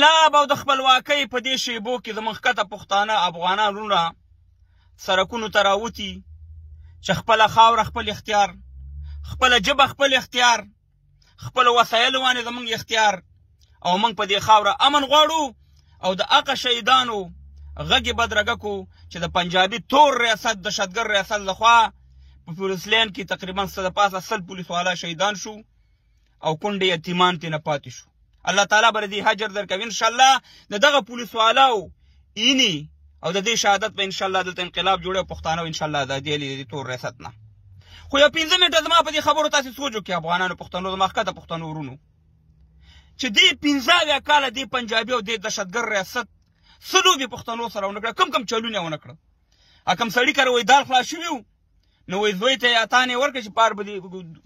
انقلاب او د خپلواکۍ په دې شیبو کې زمونږ ښکته پښتانه افغانان وروڼه سرکونو ته راوتي چې خپله خاوره خپل اختیار، خپله ژبه خپل اختیار، خپل وسایلو باندې زمونږ اختیار، او موږ په دې خاوره امن غواړو او د هغه شهیدانو غږ یې بدرګه کو چې د پنجابي تور ریاست دهشتګر ریاست لخوا په پولیس لین کې تقریبا څه د پاسه 100 پولیس والا شهیدان شو او کونډې یتیمان ترې نه پاتې شو. الله تعالی به دې اجر درکوي ان شاء الله. د دغه پولیس والاو اینی او د دې شهادت به ان شاء الله دلته انقلاب جوړ او پښتانه ان شاء الله ازادي لري د تور ریاست نه. خو یو 15 منټه زما په دې خبرو تاسو سوچ وکړئ افغانانو پښتنو، زما ښکته پښتنو ورونو، چې دې 75 کاله دې پنجابي او دې دهشتګر ریاست څه لوبې پښتنو سره ونه کړه، کم کم چلونه ونه کړه. کم سړي کره وایي دال خلاص شوي وو، نو وایي زوی ته یې اتان یې ورکړه چې پار به دې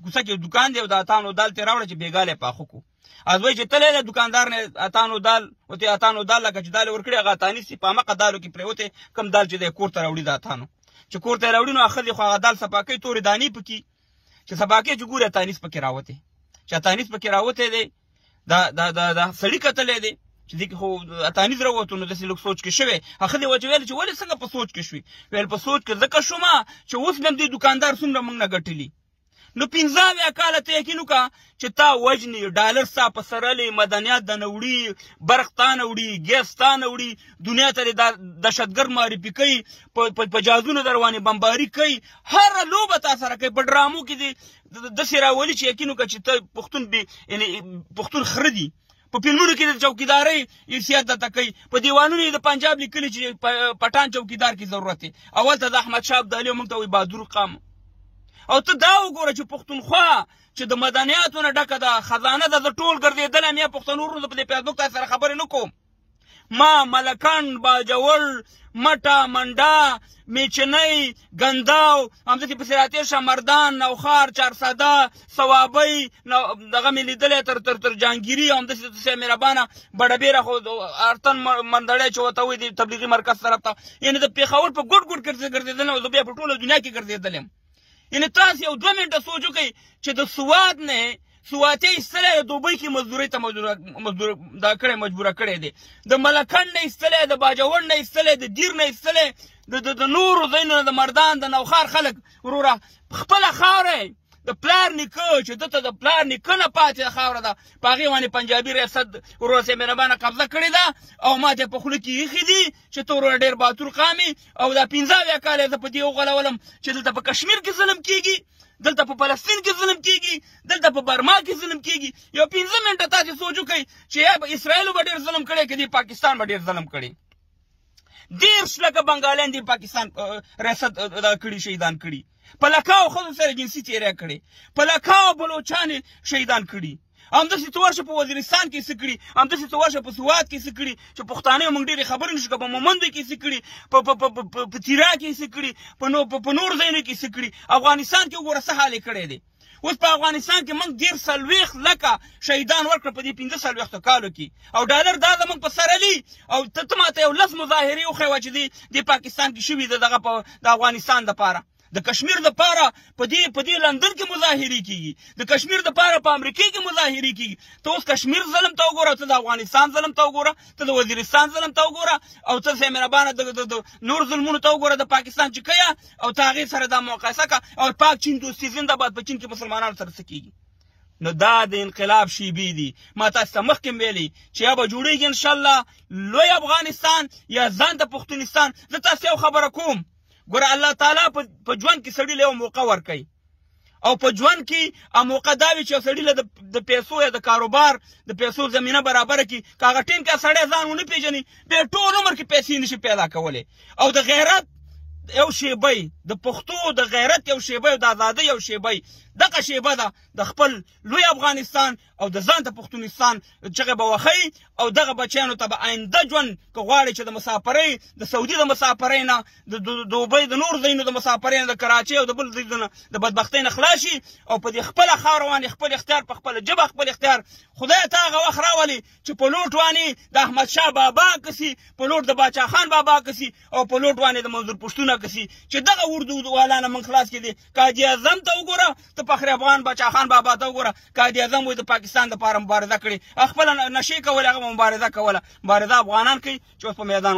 کوڅه کې دوکان دی او د اتانو دال ترې راوړه چې بېګاله یې پاخه کړو. زوی چې تللی دی دوکاندار نه اتانو دال ورته اتانو دال لکه چې دال یې ورکړي هغه اتاني سي په هماغه دالو کې پرېوتی، کوم دال چې دی کور ته راوړي د اتانو چې کور ته یې راوړي نو ښځې خو هغه دال صفا کوي، تورې دانې پکې چې صفا کوي چې ګوري اتانیس پکې راوتی، چې اتانیس پکې راوتی دی دا دا دا دا سړي کتلی دی چې دې کې خو اتانیز راووتو، نو داسې لږ سوچ کې شوی. ښځې ورته ویل چې ولې څنګه په سوچ کې شوې؟ ویل په سوچ کې ځکه شوم چې اوس مې هم دې دوکاندار څومره موږ نه ګټلي. نو 75 کاله ته یقین وکړه چې تا وژني، ډالر ستا په سره لې، مدنیات د نه وړي، برق تا نه وړي، ګیس تا نه وړي، دنیا ته دې دهشتګرد معرفي کوي، په جازونو در باندې بمباري کوي، هره لوبه تا سره کوي، په ډرامو کې دې داسې راولي چې یقین وکړه چې ته پښتون بې یعنې پښتون خره دي. په فلمونو کې د چوکیدارۍ حیثیت درته کوي، په دیوالونو یې د پنجاب لیکلي چې پټان چوکیدار کې ضرورت دی. اول ته د احمد شاه ابدالي موږ ته وایي بهادر قام. او ته دا وګوره چې پښتونخوا چې د مدنیاتو نه ډکه ده، خزانه ده، زه ټول ګرځېدلی یم پښتنو وروڼو، زه په دې فېسبوک تاسو سره خبرې نه کوم. ما ملکنډ، باجوړ، مټه، منډا، میچنۍ، ګنداو، همداسې پسې راتېر شه، مردان، نوښار، چارساده، صوابۍ، دغه مې لیدلی تر تر تر جهانګیري، همداسې داسې مهربانه بډه بېره خو ارتن مندړی چې ورته وایي د تبلیغي مرکز طرف ته، یعنې د پېښور په ګوټ ګوټ ګرځېدلی یم، زه بیا په ټوله دنیا کې ګرځېدلی یم. یعنې تاسې یو 2 منټه سوچ وکړئ چې د سواد نه سواتې ایستلی د دوبۍ کې مزدورۍ ته مزدور دا کړی مجبوره کړی دی، د ملکنډ نه ایستلی، د باجوړ نه ایستلی، د دیر نه ایستلی، د نورو ځایونو نه، د مردان د نوښار خلک وروره خپله خاوره د پلار نیکه چې ده ته د پلار نیکه نه پاتې خاوره ده، په هغې باندې پنجابي ریاست وروره صاحب مهربانه قبضه کړې ده او ما ته په خوله کې ایښي دي چې ته وروره ډېر باتور قام یې. او دا 75 کاله یې زه په دې وغولولم چې دلته په کشمیر کې ظلم کېږي، دلته په فلسطین کې ظلم کېږي، دلته په برما کې ظلم کېږي. یو 5 منټه تاسې سوچ وکړئ چې یا اسرائیلو به ډېر ظلم کړی که دې پاکستان به ډېر ظلم کړی. 30 لکه بنګالیان دې پاکستان ریاست دغه کړي، شهیدان کړي، په لکاو ښځو سره جنسي تېری کړی، په لکاو بلوچان یې شهیدان کړي. همداسې ته ورشه په وزیرستان کې څه کړي، همداسې ته ورشه په سوات کې څه کړي چې پښتانه موږ ډېرې خبرې نشو کړای، په مومندو کې څه کړي، په تیرا کې څه کړي، په نور ځایونو کې څه کړي. افغانستان کې وګوره څه حال یې کړی دی. اوس په افغانستان کې موږ 43 لکه شهیدان ورکړه په دې 45 کالو کې، او ډالر دا زموږ په سر لي. او ته ماته یو 10 مظاهرې وښیوه چې دې پاکستان کې شوي دغه په د افغانستان دپاره، د کشمیر دپاره په دې لندن کې مظاهرې کېږي، د کشمیر دپاره په امریکې کې مظاهرې کېږي. ته اوس کشمیر ظلم ته وګوره، ته د افغانستان ظلم ته وګوره، ته د وزیرستان ظلم ته وګوره، او ته صاحب مهربانه د نور ظلمونو ته وګوره د پاکستان چې کوي، او ته هغې سره دا مقایسه کړه. او پاک چین دوستي زنده باد، په چین کې مسلمانانو سره څه کېږي؟ نو دا د انقلاب شیبې دي. ما تاسو ته مخکې ویلي چې یا به جوړېږي انشاءالله لوی افغانستان یا ځان ته پښتونستان. زه تاسو یو خبره کوم، ګوره الله تعالی په ژوند کې سړي له یو موقع ورکوي، او په ژوند کې موقع دا وي چې سړي له د پیسو یا د کاروبار د پیسو زمینه برابره کړي، که هغه ټیم کې سړی ځان ونه پېژني بیا ټول عمر کې پیسې نشي پیدا کولی. او د غیرت یو شیبه، د پښتو د غیرت یو شیبه او د ازادۍ یو شیبه، دغه شیبه ده د خپل لوی افغانستان او د ځان ته پښتونستان چغې به وښیي. او دغه بچیانو ته به آینده ژوند که غواړي چې د مسافرۍ، د سعودي د مسافرۍ نه، د دوبۍ د نور ځایونو د مسافرۍ نه، د کراچۍ او د بل ځای نه د بدبختۍ نه خلاص شي، او په دې خپله خاوره باندې خپل اختیار، په خپله ژبه خپل اختیار خدای ته هغه وخت راولي چې په لوټ باندې د احمد شاه بابا کسي، په لوټ د باچا خان بابا کسي، او په لوټ باندې د منظور پښتون کسي، چې دغه اردو والا نه موږ خلاص کړي. قاضي اعظم ته وګوره، ته فخر افغان باچا خان بابا ته وګوره، قائد اعظم وایي د پاکستان دپاره مبارزه کړې، خپله نشې کولې، هغه مبارزه کوله. مبارزه افغانان کوي چې اوس په میدان.